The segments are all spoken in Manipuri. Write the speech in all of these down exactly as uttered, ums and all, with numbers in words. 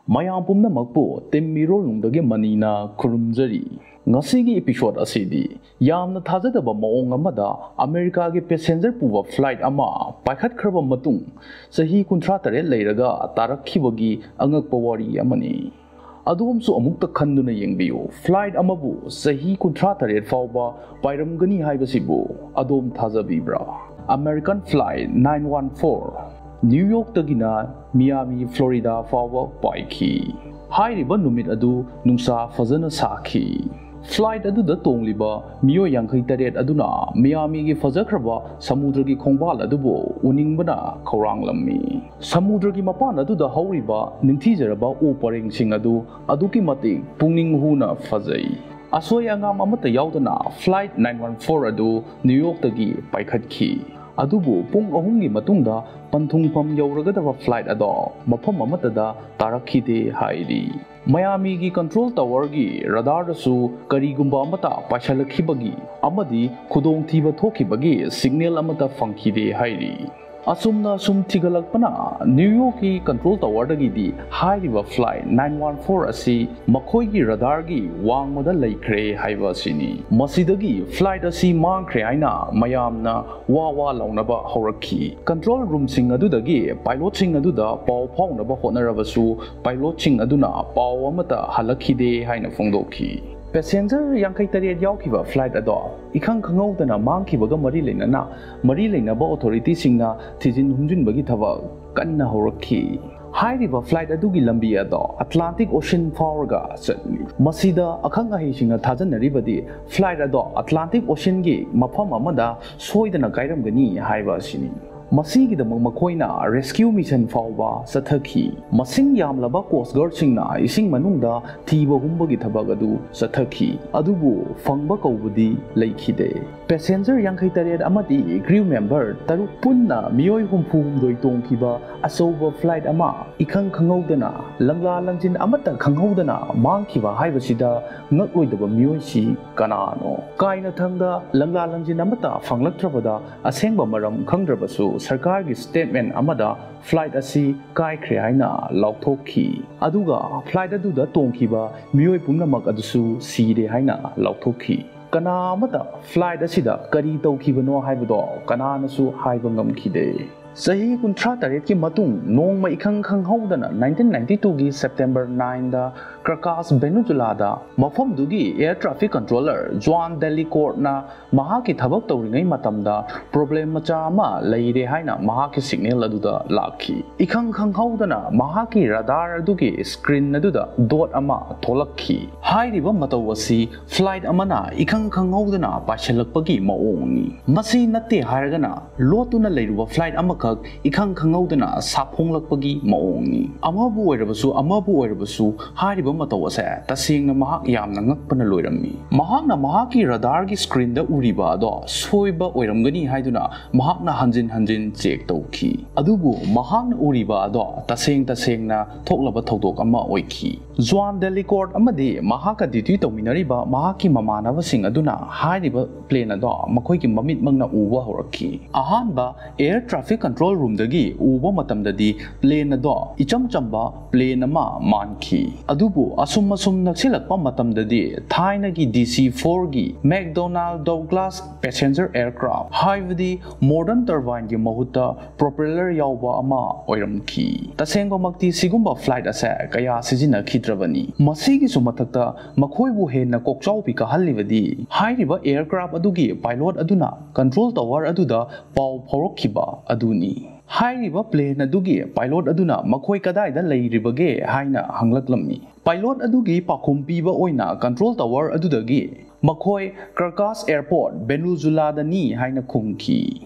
ꯃꯌꯥꯝ ꯄꯨꯝꯅꯃꯛꯄꯨ ꯇꯤꯝ ꯃꯤꯔꯣꯜꯅꯨꯡꯗꯒꯤ ꯃꯅꯤꯅ ꯈꯨꯔꯨꯝꯖꯔꯤ꯫ ꯉꯁꯤꯒꯤ ꯏꯄꯤꯁꯣꯗ ꯑꯁꯤꯗꯤ ꯌꯥꯝꯅ ꯊꯥꯖꯗꯕ ꯃꯑꯣꯡ ꯑꯃꯗ ꯑꯃꯦꯔꯤꯀꯥꯒꯤ ꯄꯦꯁꯦꯟꯖꯔ ꯄꯨꯕ ꯐ꯭ꯂꯥꯏꯠ ꯑꯃ ꯄꯥꯏꯈꯠꯈ꯭ꯔꯕ ꯃꯇꯨꯡ ꯆꯍꯤ ꯀꯨꯟꯊ꯭ꯔꯥ ꯇꯔꯦꯠ ꯂꯩꯔꯒ ꯇꯥꯔꯛꯈꯤꯕꯒꯤ ꯑꯉꯛꯄ ꯋꯥꯔꯤ ꯑꯃꯅꯤ꯫ ꯑꯗꯣꯝꯁꯨ ꯑꯃꯨꯛꯇ ꯈꯟꯗꯨꯅ ꯌꯦꯡꯕꯤꯌꯨ, ꯐ꯭ꯂꯥꯏꯠ ꯑꯃꯕꯨ ꯆꯍꯤ ꯀꯨꯟꯊ꯭ꯔꯥ ꯇꯔꯦꯠ ꯐꯥꯎꯕ ꯄꯥꯏꯔꯝꯒꯅꯤ ꯍꯥꯏꯕꯁꯤꯕꯨ ꯑꯗꯣꯝ ꯊꯥꯖꯕꯤꯕ꯭ꯔꯥ? American flight nine one four New ꯌꯣꯔꯛꯇꯒꯤꯅ ꯃꯤꯌꯥꯃꯤ, ꯐ꯭ꯂꯣꯔꯤꯗꯥ ꯐꯥꯎꯕ ꯄꯥꯏꯈꯤ꯫ ꯍꯥꯏꯔꯤꯕ ꯅꯨꯃꯤꯠ ꯑꯗꯨ ꯅꯨꯡꯁꯥ ꯐꯖꯅ ꯁꯥꯈꯤ꯫ ꯐ꯭ꯂꯥꯏꯠ ꯑꯗꯨꯗ ꯇꯣꯡꯂꯤꯕ ꯃꯤꯑꯣꯏ ꯌꯥꯡꯈꯩ ꯇꯔꯦꯠ ꯑꯗꯨꯅ ꯃꯤꯌꯥꯃꯤꯒꯤ ꯐꯖꯈ꯭ꯔꯕ ꯁꯃꯨꯗ꯭ꯔꯒꯤ ꯈꯣꯡꯕꯥꯜ ꯑꯗꯨꯕꯨ ꯎꯅꯤꯡꯕꯅ ꯈꯧꯔꯥꯡꯂꯝꯃꯤ꯫ ꯁꯃꯨꯗ꯭ꯔꯒꯤ ꯃꯄꯥꯟ ꯑꯗꯨꯗ ꯍꯧꯔꯤꯕ ꯅꯤꯡꯊꯤꯖꯔꯕ ꯎ ꯄꯔꯦꯡꯁꯤꯡ ꯑꯗꯨ ꯑꯗꯨꯛꯀꯤ ꯃꯇꯤꯛ ꯄꯨꯛꯅꯤꯡ ꯍꯨꯅ ꯐꯖꯩ꯫ ꯑꯁꯣꯏ ꯑꯉꯥꯝ ꯑꯃꯠꯇ ꯌꯥꯎꯗꯅ ꯐ꯭ꯂꯥꯏꯠ ꯅꯥꯏꯟ ꯋꯥꯟ ꯐꯣꯔ ꯑꯗꯨ ꯅ꯭ꯌꯨ ꯌꯣꯔꯛꯇꯒꯤ ꯄꯥꯏꯈꯠꯈꯤ꯫ ꯑꯗꯨꯕꯨ ꯄꯨꯡ ꯑꯍꯨꯝꯒꯤ ꯃꯇꯨꯡꯗ ꯄꯟꯊꯨꯡꯐꯝ ꯌꯧꯔꯒꯗꯕ ꯐ꯭ꯂꯥꯏꯠ ꯑꯗꯣ ꯃꯐꯝ ꯑꯃꯠꯇꯗ ꯇꯥꯔꯛꯈꯤꯗꯦ ꯍꯥꯏꯔꯤ꯫ ꯃꯌꯥꯃꯤꯒꯤ ꯀꯟꯇ꯭ꯔꯣꯜ ꯇꯋꯔꯒꯤ ꯔꯗꯥꯔꯗꯁꯨ ꯀꯔꯤꯒꯨꯝꯕ ꯑꯃꯠꯇ ꯄꯥꯏꯁꯤꯜꯂꯛꯈꯤꯕꯒꯤ ꯑꯃꯗꯤ ꯈꯨꯗꯣꯡꯊꯤꯕ ꯊꯣꯛꯈꯤꯕꯒꯤ ꯁꯤꯒꯅꯦꯜ ꯑꯃꯠꯇ ꯐꯪꯈꯤꯗꯦ ꯍꯥꯏꯔꯤ꯫ ꯑꯁꯨꯝꯅ ꯁꯨꯝ ꯊꯤꯒꯠꯂꯛꯄꯅ ꯅ꯭ꯌꯨ ꯌꯣꯔꯛꯀꯤ ꯀꯟꯇ꯭ꯔꯣꯜ ꯇꯋꯔꯗꯒꯤꯗꯤ ꯍꯥꯏꯔꯤꯕ ꯐ꯭ꯂꯥꯏꯠ ꯅꯥꯏꯟ ꯋꯥꯟ ꯐꯣꯔ ꯑꯁꯤ ꯃꯈꯣꯏꯒꯤ ꯔꯗꯥꯔꯒꯤ ꯋꯥꯡꯃꯗ ꯂꯩꯈ꯭ꯔꯦ ꯍꯥꯏꯕ ꯑꯁꯤꯅꯤ꯫ ꯃꯁꯤꯗꯒꯤ ꯐ꯭ꯂꯥꯏꯠ ꯑꯁꯤ ꯃꯥꯡꯈ꯭ꯔꯦ ꯍꯥꯏꯅ ꯃꯌꯥꯝꯅ ꯋꯥ ꯋꯥ ꯂꯥꯎꯅꯕ ꯍꯧꯔꯛꯈꯤ꯫ ꯀꯟꯇ꯭ꯔꯣꯜ ꯔꯨꯝꯁꯤꯡ ꯑꯗꯨꯗꯒꯤ ꯄꯥꯏꯂꯣꯠꯁꯤꯡ ꯑꯗꯨꯗ ꯄꯥꯎ ꯐꯥꯎꯅꯕ ꯍꯣꯠꯅꯔꯕꯁꯨ ꯄꯥꯏꯂꯣꯠꯁꯤꯡ ꯑꯗꯨꯅ ꯄꯥꯎ ꯑꯃꯠꯇ ꯍꯜꯂꯛꯈꯤꯗꯦ ꯍꯥꯏꯅ ꯐꯣꯡꯗꯣꯛꯈꯤ꯫ ꯄꯦꯁꯦꯟꯖꯔ ꯌꯥꯡꯈꯩ ꯇꯔꯦꯠ ꯌꯥꯎꯈꯤꯕ ꯐ꯭ꯂꯥꯏꯠ ꯑꯗꯣ ꯏꯈꯪ ꯈꯪꯍꯧꯗꯅ ꯃꯥꯡꯈꯤꯕꯒ ꯃꯔꯤ ꯂꯩꯅꯅ ꯃꯔꯤ ꯂꯩꯅꯕ ꯑꯣꯊꯣꯔꯤꯇꯤꯁꯤꯡꯅ ꯊꯤꯖꯤꯟ ꯍꯨꯝꯖꯤꯟꯕꯒꯤ ꯊꯕꯛ ꯀꯟꯅ ꯍꯧꯔꯛꯈꯤ꯫ ꯍꯥꯏꯔꯤꯕ ꯐ꯭ꯂꯥꯏꯠ ꯑꯗꯨꯒꯤ ꯂꯝꯕꯤ ꯑꯗꯣ ꯑꯇ꯭ꯂꯥꯟꯇꯤꯛ ꯑꯣꯁꯤꯟ ꯐꯥꯎꯔꯒ ꯆꯠꯂꯤ꯫ ꯃꯁꯤꯗ ꯑꯈꯪ ꯑꯍꯩꯁꯤꯡꯅ ꯊꯥꯖꯅꯔꯤꯕꯗꯤ ꯐ꯭ꯂꯥꯏꯠ ꯑꯗꯣ ꯑꯇ꯭ꯂꯥꯟꯇꯤꯛ ꯑꯣꯁꯤꯟꯒꯤ ꯃꯐꯝ ꯑꯃꯗ ꯁꯣꯏꯗꯅ ꯀꯥꯏꯔꯝꯒꯅꯤ ꯍꯥꯏꯕ ꯑꯁꯤꯅꯤ꯫ ꯃꯁꯤꯒꯤꯗꯃꯛ ꯃꯈꯣꯏꯅ ꯔꯦꯁꯀ꯭ꯌꯨ ꯃꯤꯁꯟ ꯐꯥꯎꯕ ꯆꯠꯊꯈꯤ꯫ ꯃꯁꯤꯡ ꯌꯥꯝꯂꯕ ꯀꯣꯁ ꯒꯥꯔꯗꯁꯤꯡꯅ ꯏꯁꯤꯡ ꯃꯅꯨꯡꯗ ꯊꯤꯕ ꯍꯨꯝꯕꯒꯤ ꯊꯕꯛ ꯑꯗꯨ ꯆꯠꯊꯈꯤ, ꯑꯗꯨꯕꯨ ꯐꯪꯕ ꯀꯧꯕꯗꯤ ꯂꯩꯈꯤꯗꯦ꯫ ꯄꯦꯁꯦꯟꯖꯔ ꯌꯥꯡꯈꯩ ꯇꯔꯦꯠ ꯑꯃꯗꯤ ꯀ꯭ꯔꯤꯌꯨ ꯃꯦꯝꯕꯔ ꯇꯔꯨꯛ ꯄꯨꯟꯅ ꯃꯤꯑꯣꯏ ꯍꯨꯝꯐꯨ ꯍꯨꯝꯗꯣꯏ ꯇꯣꯡꯈꯤꯕ ꯑꯆꯧꯕ ꯐ꯭ꯂꯥꯏꯠ ꯑꯃ ꯏꯈꯪ ꯈꯪꯍꯧꯗꯅ, ꯂꯪꯂꯥ ꯂꯪꯖꯤꯟ ꯑꯃꯠꯇ ꯈꯪꯍꯧꯗꯅ ꯃꯥꯡꯈꯤꯕ ꯍꯥꯏꯕꯁꯤꯗ ꯉꯛꯂꯣꯏꯗꯕ ꯃꯤꯑꯣꯏꯁꯤ ꯀꯅꯥꯅꯣ? ꯀꯥꯏꯅꯊꯪꯗ ꯂꯪꯂꯥ ꯂꯪꯖꯤꯟ ꯑꯃꯠꯇ ꯐꯪꯂꯛꯇ꯭ꯔꯕꯗ, ꯑꯁꯦꯡꯕ ꯃꯔꯝ ꯈꯪꯗ꯭ꯔꯕꯁꯨ ꯁꯔꯀꯥꯔꯒꯤ ꯁ꯭ꯇꯦꯠꯃꯦꯟ ꯑꯃꯗ ꯐ꯭ꯂꯥꯏꯠ ꯑꯁꯤ ꯀꯥꯏꯈ꯭ꯔꯦ ꯍꯥꯏꯅ ꯂꯥꯎꯊꯣꯛꯈꯤ꯫ ꯑꯗꯨꯒ ꯐ꯭ꯂꯥꯏꯠ ꯑꯗꯨꯗ ꯇꯣꯡꯈꯤꯕ ꯃꯤꯑꯣꯏ ꯄꯨꯝꯅꯃꯛ ꯑꯗꯨꯁꯨ ꯁꯤꯔꯦ ꯍꯥꯏꯅ ꯂꯥꯎꯊꯣꯛꯈꯤ꯫ ꯀꯅꯥ ꯑꯃꯠꯇ ꯐ꯭ꯂꯥꯏꯠ ꯑꯁꯤꯗ ꯀꯔꯤ ꯇꯧꯈꯤꯕꯅꯣ ꯍꯥꯏꯕꯗꯣ ꯀꯅꯥꯅꯁꯨ ꯍꯥꯏꯕ ꯉꯝꯈꯤꯗꯦ꯫ ꯆꯍꯤ ꯀꯨꯟꯊ꯭ꯔꯥ ꯇꯔꯦꯠꯀꯤ ꯃꯇꯨꯡ ꯅꯣꯡꯃ ꯏꯈꯪ ꯈꯪꯍꯧꯗꯅ nineteen ninety twoꯒꯤ September nineꯗ ꯀ꯭ꯔꯀꯥꯁ ꯚꯦꯅꯨꯖꯨꯂꯥꯗ ꯃꯐꯝꯗꯨꯒꯤ air traffic controller ꯖ꯭ꯋꯥꯟ ꯗꯦꯂꯤꯀꯣꯔꯠꯅ ꯃꯍꯥꯛꯀꯤ ꯊꯕꯛ ꯇꯧꯔꯤꯉꯩ ꯃꯇꯝꯗ problem ꯃꯆꯥ ꯑꯃ ꯂꯩꯔꯦ ꯍꯥꯏꯅ ꯃꯍꯥꯛꯀꯤ signal ꯑꯗꯨꯗ ꯂꯥꯛꯈꯤ꯫ ꯏꯈꯪ ꯈꯪꯍꯧꯗꯅ ꯃꯍꯥꯛꯀꯤ radar ꯑꯗꯨꯒꯤ screen ꯑꯗꯨꯗ dot ꯑꯃ ꯊꯣꯛꯂꯛꯈꯤ꯫ ꯍꯥꯏꯔꯤꯕ ꯃꯇꯧ ꯑꯁꯤ ꯐ꯭ꯂꯥꯏꯠ ꯑꯃꯅ ꯏꯈꯪ ꯈꯪꯍꯧꯗꯅ ꯄꯥꯏꯁꯤꯜꯂꯛꯄꯒꯤ ꯃꯑꯣꯡꯅꯤ꯫ ꯃꯁꯤ ꯅꯠꯇꯦ ꯍꯥꯏꯔꯒꯅ ꯂꯣꯠꯇꯨꯅ ꯂꯩꯔꯨꯕ ꯐ꯭ꯂꯥꯏꯠ ꯑꯃꯈꯛ ꯏꯈꯪ ꯈꯪꯍꯧꯗꯅ ꯁꯥꯐꯣꯡꯂꯛꯄꯒꯤ ꯃꯑꯣꯡꯅꯤ꯫ ꯑꯃꯕꯨ ꯑꯣꯏꯔꯕꯁꯨ, ꯑꯃꯕꯨ ꯑꯣꯏꯔꯕꯁꯨ, ꯍꯥꯏꯔꯤꯕ ꯃꯇꯧ ꯑꯁꯦ ꯇꯁꯦꯡꯅ ꯃꯍꯥꯛ ꯌꯥꯝꯅ ꯉꯛꯄꯅ ꯂꯣꯏꯔꯝꯃꯤ꯫ ꯃꯍꯥꯛꯅ ꯃꯍꯥꯛꯀꯤ radarꯒꯤ screenꯗ ꯎꯔꯤꯕ ꯑꯗꯣ ꯁꯣꯏꯕ ꯑꯣꯏꯔꯝꯒꯅꯤ ꯍꯥꯏꯗꯨꯅ ꯃꯍꯥꯛꯅ ꯍꯟꯖꯤꯟ ꯍꯟꯖꯤꯟ check ꯇꯧꯈꯤ꯫ ꯑꯗꯨꯕꯨ ꯃꯍꯥꯛꯅ ꯎꯔꯤꯕ ꯑꯗꯣ ꯇꯁꯦꯡ ꯇꯁꯦꯡꯅ ꯊꯣꯛꯂꯕ ꯊꯧꯗꯣꯛ ꯑꯃ ꯑꯣꯏꯈꯤ꯫ ꯖ꯭ꯋꯥꯟ ꯗꯦꯂꯤꯀꯣꯔꯠ ꯑꯃꯗꯤ ꯃꯍꯥꯛꯀ duty ꯇꯧꯃꯤꯟꯅꯔꯤꯕ ꯃꯍꯥꯛꯀꯤ ꯃꯃꯥꯟꯅꯕꯁꯤꯡ ꯑꯗꯨꯅ ꯍꯥꯏꯔꯤꯕ plane ꯑꯗꯣ ꯃꯈꯣꯏꯒꯤ ꯃꯃꯤꯠꯃꯛꯅ ꯎꯕ ꯍꯧꯔꯛꯈꯤ꯫ ꯑꯍꯥꯟꯕ air traffic control roomꯗꯒꯤ ꯎꯕ ꯃꯇꯝꯗꯗꯤ plane ꯑꯗꯣ ꯏꯆꯝ ꯆꯝꯕ plane ꯑꯃ ꯃꯥꯟꯈꯤ꯫ ꯑꯗꯨꯕꯨ ꯑꯁꯨꯝ ꯑꯁꯨꯝ ꯅꯛꯁꯤꯜꯂꯛꯄ ꯃꯇꯝꯗꯗꯤ ꯊꯥꯏꯅꯒꯤ DC fourꯒꯤ McDonnell Douglas passenger aircraft, ꯍꯥꯏꯕꯗꯤ modern turbineꯒꯤ ꯃꯍꯨꯠꯇ propeller ꯌꯥꯎꯕ ꯑꯃ ꯑꯣꯏꯔꯝꯈꯤ꯫ ꯇꯁꯦꯡꯕꯃꯛꯇꯤ ꯁꯤꯒꯨꯝꯕ flight ꯑꯁꯦ ꯀꯌꯥ ꯁꯤꯖꯤꯟꯅꯈꯤꯗ꯭ꯔꯕꯅꯤ꯫ ꯃꯁꯤꯒꯤꯁꯨ ꯃꯊꯛꯇ ꯃꯈꯣꯏꯕꯨ ꯍꯦꯟꯅ ꯀꯣꯛꯆꯥꯎꯕꯤ ꯀꯥꯍꯜꯂꯤꯕꯗꯤ ꯍꯥꯏꯔꯤꯕ aircraft ꯑꯗꯨꯒꯤ pilot ꯑꯗꯨꯅ control tower ꯑꯗꯨꯗ ꯄꯥꯎ ꯐꯥꯎꯔꯛꯈꯤꯕ ꯑꯗꯨꯅꯤ꯫ ꯍꯥꯏꯔꯤꯕ plane ꯑꯗꯨꯒꯤ pilot ꯑꯗꯨꯅ ꯃꯈꯣꯏ ꯀꯗꯥꯏꯗ ꯂꯩꯔꯤꯕꯒꯦ ꯍꯥꯏꯅ ꯍꯪꯂꯛꯂꯝꯃꯤ꯫ Pilot ꯑꯗꯨꯒꯤ ꯄꯥꯎꯈꯨꯝ ꯄꯤꯕ ꯑꯣꯏꯅ control tower ꯑꯗꯨꯗꯒꯤ ꯃꯈꯣꯏ Carcass Airport, ꯚꯦꯅꯨꯖꯨꯂꯥꯗꯅꯤ ꯍꯥꯏꯅ ꯈꯨꯝꯈꯤ꯫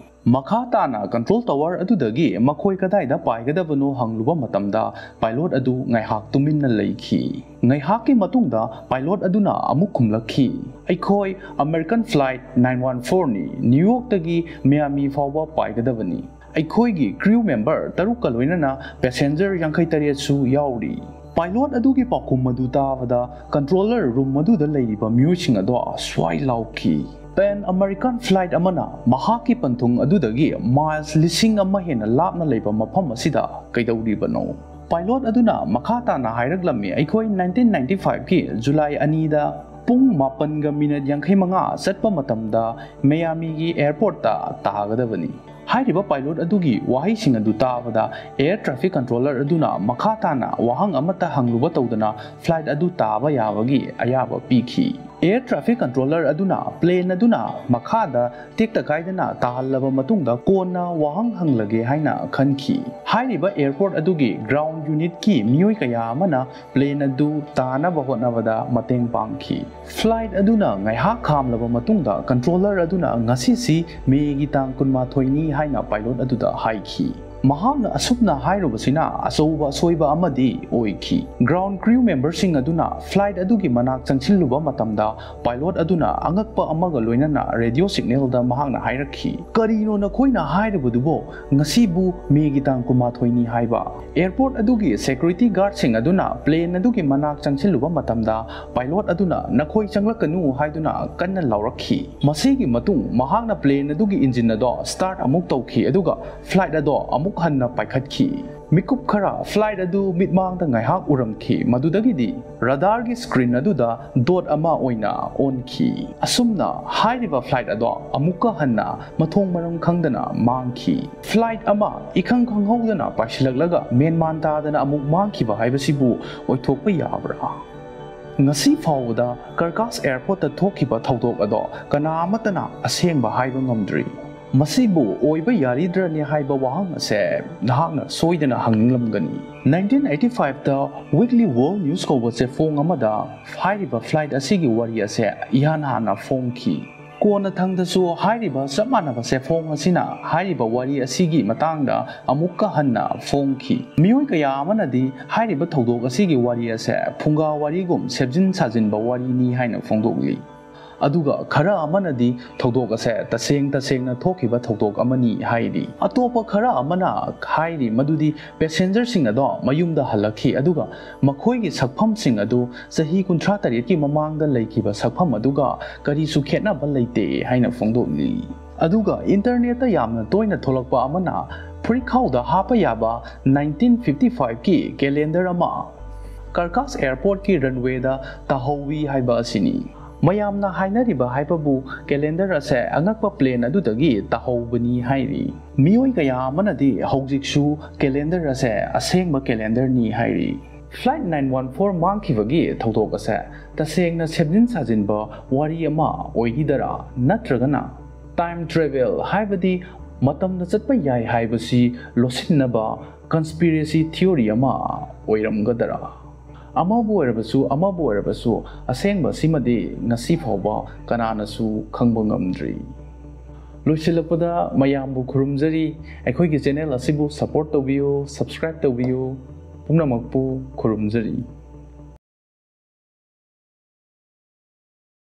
ꯃꯈꯥ ꯇꯥꯅ control tower ꯑꯗꯨꯗꯒꯤ ꯃꯈꯣꯏ ꯀꯗꯥꯏꯗ ꯄꯥꯏꯒꯗꯕꯅꯣ ꯍꯪꯂꯨꯕ ꯃꯇꯝꯗ, pilot ꯑꯗꯨ ꯉꯥꯏꯍꯥꯛ ꯇꯨꯃꯤꯟꯅ ꯂꯩꯈꯤ꯫ ꯉꯥꯏꯍꯥꯛꯀꯤ ꯃꯇꯨꯡꯗ pilot ꯑꯗꯨꯅ ꯑꯃꯨꯛ ꯈꯨꯝꯂꯛꯈꯤ, "ꯑꯩꯈꯣꯏ American Flight nine one four ꯅꯤ, New Yorkꯇꯒꯤ Miami ꯐꯥꯎꯕ ꯄꯥꯏꯒꯗꯕꯅꯤ꯫ ꯑꯩꯈꯣꯏꯒꯤ crew member ꯇꯔꯨꯛꯀ ꯂꯣꯏꯅꯅ passenger ꯌꯥꯡꯈꯩ ꯇꯔꯦꯠꯁꯨ ꯌꯥꯎꯔꯤ"꯫ Pilot ꯑꯗꯨꯒꯤ ꯄꯥꯎꯈꯨꯝ ꯑꯗꯨ ꯇꯥꯕꯗ, controller room ꯑꯗꯨꯗ ꯂꯩꯔꯤꯕ ꯃꯤꯑꯣꯏꯁꯤꯡ ꯑꯗꯣ ꯁ꯭ꯋꯥꯏ ꯂꯥꯎꯈꯤ꯫ Pan American flight ꯑꯃꯅ ꯃꯍꯥꯛꯀꯤ ꯄꯟꯊꯨꯡ ꯑꯗꯨꯗꯒꯤ miles ꯂꯤꯁꯤꯡ ꯑꯃ ꯍꯦꯟꯅ ꯂꯥꯞꯅ ꯂꯩꯕ ꯃꯐꯝ ꯑꯁꯤꯗ ꯀꯩꯗꯧꯔꯤꯕꯅꯣ? Pilot ꯑꯗꯨꯅ ꯃꯈꯥ ꯇꯥꯅ ꯍꯥꯏꯔꯛꯂꯝꯃꯤ, "ꯑꯩꯈꯣꯏ nineteen ninety five ꯀꯤ July ꯑꯅꯤꯗ ꯄꯨꯡ ꯃꯥꯄꯟꯒ minute ꯌꯥꯡꯈꯩ ꯃꯉꯥ ꯆꯠꯄ ꯃꯇꯝꯗ Miami ꯒꯤ airport ꯇ ꯇꯥꯒꯗꯕꯅꯤ"꯫ ꯍꯥꯏꯔꯤꯕ pilot ꯑꯗꯨꯒꯤ ꯋꯥꯍꯩꯁꯤꯡ ꯑꯗꯨ ꯇꯥꯕꯗ, air traffic controller ꯑꯗꯨꯅ ꯃꯈꯥ ꯇꯥꯅ ꯋꯥꯍꯪ ꯑꯃꯠꯇ ꯍꯪꯂꯨꯕ ꯇꯧꯗꯅ flight ꯑꯗꯨ ꯇꯥꯕ ꯌꯥꯕꯒꯤ ꯑꯌꯥꯕ ꯄꯤꯈꯤ꯫ Air traffic controller ꯑꯗꯨꯅ plane ꯑꯗꯨꯅ ꯃꯈꯥꯗ ꯇꯦꯛꯇ ꯀꯥꯏꯗꯅ ꯇꯥꯍꯜꯂꯕ ꯃꯇꯨꯡꯗ ꯀꯣꯟꯅ ꯋꯥꯍꯪ ꯍꯪꯂꯒꯦ ꯍꯥꯏꯅ ꯈꯟꯈꯤ꯫ ꯍꯥꯏꯔꯤꯕ airport ꯑꯗꯨꯒꯤ ground unit ꯀꯤ ꯃꯤꯑꯣꯏ ꯀꯌꯥ ꯑꯃꯅ plane ꯑꯗꯨ ꯇꯥꯅꯕ ꯍꯣꯠꯅꯕꯗ ꯃꯇꯦꯡ ꯄꯥꯡꯈꯤ꯫ Flight ꯑꯗꯨꯅ ꯉꯥꯏꯍꯥꯛ ꯈꯥꯝꯂꯕ ꯃꯇꯨꯡꯗ, controller ꯑꯗꯨꯅ "ꯉꯁꯤꯁꯤ May ꯒꯤ ꯇꯥꯡ ꯀꯨꯟꯃꯥꯊꯣꯏꯅꯤ" ꯍꯥꯏꯅ pilot ꯑꯗꯨꯗ ꯍꯥꯏꯈꯤ꯫ ꯃꯍꯥꯛꯅ ꯑꯁꯨꯝꯅ ꯍꯥꯏꯔꯨꯕꯁꯤꯅ ꯑꯆꯧꯕ ꯑꯁꯣꯏꯕ ꯑꯃꯗꯤ ꯑꯣꯏꯈꯤ꯫ Ground crew member ꯁꯤꯡ ꯑꯗꯨꯅ flight ꯑꯗꯨꯒꯤ ꯃꯅꯥꯛ ꯆꯪꯁꯤꯜꯂꯨꯕ ꯃꯇꯝꯗ, pilot ꯑꯗꯨꯅ ꯑꯉꯛꯄ ꯑꯃꯒ ꯂꯣꯏꯅꯅ radio signal ꯗ ꯃꯍꯥꯛꯅ ꯍꯥꯏꯔꯛꯈꯤ, "ꯀꯔꯤꯅꯣ ꯅꯈꯣꯏꯅ ꯍꯥꯏꯔꯤꯕꯗꯨꯕꯣ? ꯉꯁꯤꯕꯨ May ꯒꯤ ꯇꯥꯡ ꯀꯨꯟꯃꯥꯊꯣꯏꯅꯤ ꯍꯥꯏꯕ?" Airport ꯑꯗꯨꯒꯤ security guard ꯁꯤꯡ ꯑꯗꯨꯅ plane ꯑꯗꯨꯒꯤ ꯃꯅꯥꯛ ꯆꯪꯁꯤꯜꯂꯨꯕ ꯃꯇꯝꯗ, pilot ꯑꯗꯨꯅ "ꯅꯈꯣꯏ ꯆꯪꯂꯛꯀꯅꯨ" ꯍꯥꯏꯗꯨꯅ ꯀꯟꯅ ꯂꯥꯎꯔꯛꯈꯤ꯫ ꯃꯁꯤꯒꯤ ꯃꯇꯨꯡ ꯃꯍꯥꯛꯅ plane ꯑꯗꯨꯒꯤ engine ꯑꯗꯣ start ꯑꯃꯨꯛ ꯇꯧꯈꯤ, ꯑꯗꯨꯒ flight ꯑꯗꯣ ꯑꯃꯨꯛ ꯍꯟꯅ ꯄꯥꯏꯈꯠꯈꯤ꯫ ꯃꯤꯀꯨꯞ ꯈꯔ flight ꯑꯗꯨ ꯃꯤꯠꯃꯥꯡꯗ ꯉꯥꯏꯍꯥꯛ ꯎꯔꯝꯈꯤ, ꯃꯗꯨꯗꯒꯤꯗꯤ radar ꯒꯤ screen ꯑꯗꯨꯗ dot ꯑꯃ ꯑꯣꯏꯅ ꯑꯣꯟꯈꯤ꯫ ꯑꯁꯨꯝꯅ ꯍꯥꯏꯔꯤꯕ flight ꯑꯗꯣ ꯑꯃꯨꯛꯀ ꯍꯟꯅ ꯃꯊꯣꯡ ꯃꯔꯝ ꯈꯪꯗꯅ ꯃꯥꯡꯈꯤ꯫ Flight ꯑꯃ ꯏꯈꯪ ꯈꯪꯍꯧꯗꯅ ꯄꯥꯏꯁꯤꯜꯂꯛꯂꯒ ꯃꯦꯟꯃꯥꯟ ꯇꯥꯗꯅ ꯑꯃꯨꯛ ꯃꯥꯡꯈꯤꯕ ꯍꯥꯏꯕꯁꯤꯕꯨ ꯑꯣꯏꯊꯣꯛꯄ ꯌꯥꯕ꯭ꯔꯥ? ꯉꯁꯤ ꯐꯥꯎꯕꯗ Carcass airport ꯇ ꯊꯣꯛꯈꯤꯕ ꯊꯧꯗꯣꯛ ꯑꯗꯣ ꯀꯅꯥ ꯑꯃꯠꯇꯅ ꯑꯁꯦꯡꯕ ꯍꯥꯏꯕ ꯉꯝꯗ꯭ꯔꯤ꯫ ꯃꯁꯤꯕꯨ ꯑꯣꯏꯕ ꯌꯥꯔꯤꯗ꯭ꯔꯅꯦ ꯍꯥꯏꯕ ꯋꯥꯍꯪ ꯑꯁꯦ ꯅꯍꯥꯛꯅ ꯁꯣꯏꯗꯅ ꯍꯪꯅꯤꯡꯂꯝꯒꯅꯤ꯫ Nineteen eighty five ꯇ Weekly World News ꯀꯧꯕ ꯆꯦꯐꯣꯡ ꯑꯃꯗ ꯍꯥꯏꯔꯤꯕ flight ꯑꯁꯤꯒꯤ ꯋꯥꯔꯤ ꯑꯁꯦ ꯏꯍꯥꯟ ꯍꯥꯟꯅ ꯐꯣꯡꯈꯤ꯫ ꯀꯣꯟꯅꯊꯪꯗꯁꯨ ꯍꯥꯏꯔꯤꯕ ꯆꯞ ꯃꯥꯟꯅꯕ ꯆꯦꯐꯣꯡ ꯑꯁꯤꯅ ꯍꯥꯏꯔꯤꯕ ꯋꯥꯔꯤ ꯑꯁꯤꯒꯤ ꯃꯇꯥꯡꯗ ꯑꯃꯨꯛꯀ ꯍꯟꯅ ꯐꯣꯡꯈꯤ꯫ ꯃꯤꯑꯣꯏ ꯀꯌꯥ ꯑꯃꯅꯗꯤ ꯍꯥꯏꯔꯤꯕ ꯊꯧꯗꯣꯛ ꯑꯁꯤꯒꯤ ꯋꯥꯔꯤ ꯑꯁꯦ ꯐꯨꯡꯒꯥ ꯋꯥꯔꯤꯒꯨꯝ ꯁꯦꯝꯖꯤꯟ ꯁꯥꯖꯤꯟꯕ ꯋꯥꯔꯤꯅꯤ ꯍꯥꯏꯅ ꯐꯣꯡꯗꯣꯛꯂꯤ꯫ ꯑꯗꯨꯒ ꯈꯔ ꯑꯃꯅꯗꯤ ꯊꯧꯗꯣꯛ ꯑꯁꯦ ꯇꯁꯦꯡ ꯇꯁꯦꯡꯅ ꯊꯣꯛꯈꯤꯕ ꯊꯧꯗꯣꯛ ꯑꯃꯅꯤ ꯍꯥꯏꯔꯤ꯫ ꯑꯇꯣꯞꯄ ꯈꯔ ꯑꯃꯅ ꯍꯥꯏꯔꯤ ꯃꯗꯨꯗꯤ ꯄꯦꯁꯦꯟꯖꯔꯁꯤꯡ ꯑꯗꯣ ꯃꯌꯨꯝꯗ ꯍꯜꯂꯛꯈꯤ, ꯑꯗꯨꯒ ꯃꯈꯣꯏꯒꯤ ꯁꯛꯐꯝꯁꯤꯡ ꯑꯗꯨ ꯆꯍꯤ ꯀꯨꯟꯊ꯭ꯔꯥ ꯇꯔꯦꯠꯀꯤ ꯃꯃꯥꯡꯗ ꯂꯩꯈꯤꯕ ꯁꯛꯐꯝ ꯑꯗꯨꯒ ꯀꯔꯤꯁꯨ ꯈꯦꯠꯅꯕ ꯂꯩꯇꯦ ꯍꯥꯏꯅ ꯐꯣꯡꯗꯣꯛꯂꯤ꯫ ꯑꯗꯨꯒ ꯏꯟꯇꯔꯅꯦꯠꯇ ꯌꯥꯝꯅ ꯇꯣꯏꯅ ꯊꯣꯛꯂꯛꯄ ꯑꯃꯅ ꯐꯨꯔꯤꯠꯈꯥꯎꯗ ꯍꯥꯞꯄ ꯌꯥꯕ ꯅꯥꯏꯟꯇꯤꯟ ꯐꯤꯐꯇꯤ ꯐꯥꯏꯚꯀꯤ ꯀꯦꯂꯦꯟꯗꯔ ꯑꯃ ꯀꯔꯀꯥꯁ ꯑꯦꯌꯔꯄꯣꯔꯠꯀꯤ ꯔꯟꯋꯦꯗ ꯇꯥꯍꯧꯋꯤ ꯍꯥꯏꯕ ꯑꯁꯤꯅꯤ꯫ ꯃꯌꯥꯝꯅ ꯍꯥꯏꯅꯔꯤꯕ ꯍꯥꯏꯕꯕꯨ ꯀꯦꯂꯦꯟꯗꯔ ꯑꯁꯦ ꯑꯉꯛꯄ ꯄ꯭ꯂꯦꯟ ꯑꯗꯨꯗꯒꯤ ꯇꯥꯍꯧꯕꯅꯤ ꯍꯥꯏꯔꯤ꯫ ꯃꯤꯑꯣꯏ ꯀꯌꯥ ꯑꯃꯅꯗꯤ ꯍꯧꯖꯤꯛꯁꯨ ꯀꯦꯂꯦꯟꯗꯔ ꯑꯁꯦ ꯑꯁꯦꯡꯕ ꯀꯦꯂꯦꯟꯗꯔꯅꯤ ꯍꯥꯏꯔꯤ꯫ ꯐ꯭ꯂꯥꯏꯠ ꯅꯥꯏꯟ ꯋꯥꯟ ꯐꯣꯔ ꯃꯥꯡꯈꯤꯕꯒꯤ ꯊꯧꯗꯣꯛ ꯑꯁꯦ ꯇꯁꯦꯡꯅ ꯁꯦꯝꯖꯤꯟ ꯁꯥꯖꯤꯟꯕ ꯋꯥꯔꯤ ꯑꯃ ꯑꯣꯏꯈꯤꯗꯔꯥ, ꯅꯠꯇ꯭ꯔꯒꯅ ꯇꯥꯏꯝ ꯇ꯭ꯔꯦꯚꯦꯜ ꯍꯥꯏꯕꯗꯤ ꯃꯇꯝꯗ ꯆꯠꯄ ꯌꯥꯏ ꯍꯥꯏꯕꯁꯤ ꯂꯣꯠꯁꯤꯟꯅꯕ ꯀꯟꯁꯄꯤꯔꯦꯁꯤ ꯊꯤꯑꯣꯔꯤ ꯑꯃ ꯑꯣꯏꯔꯝꯒꯗꯔꯥ? ꯑꯃꯕꯨ ꯑꯣꯏꯔꯕꯁꯨ ꯑꯃꯕꯨ ꯑꯣꯏꯔꯕꯁꯨ ꯑꯁꯦꯡꯕ ꯑꯁꯤꯃꯗꯤ ꯉꯁꯤ ꯐꯥꯎꯕ ꯀꯅꯥꯅꯁꯨ ꯈꯪꯕ ꯉꯝꯗ꯭ꯔꯤ꯫ ꯂꯣꯏꯁꯤꯜꯂꯛꯄꯗ ꯃꯌꯥꯝꯕꯨ ꯈꯨꯔꯨꯝꯖꯔꯤ, ꯑꯩꯈꯣꯏꯒꯤ ꯆꯦꯅꯦꯜ ꯑꯁꯤꯕꯨ ꯁꯄꯣꯔꯠ ꯇꯧꯕꯤꯌꯨ, ꯁꯕꯁꯀ꯭ꯔꯥꯏꯕ ꯇꯧꯕꯤꯌꯨ꯫ ꯄꯨꯝꯅꯃꯛꯄꯨ ꯈꯨꯔꯨꯝꯖꯔꯤ꯫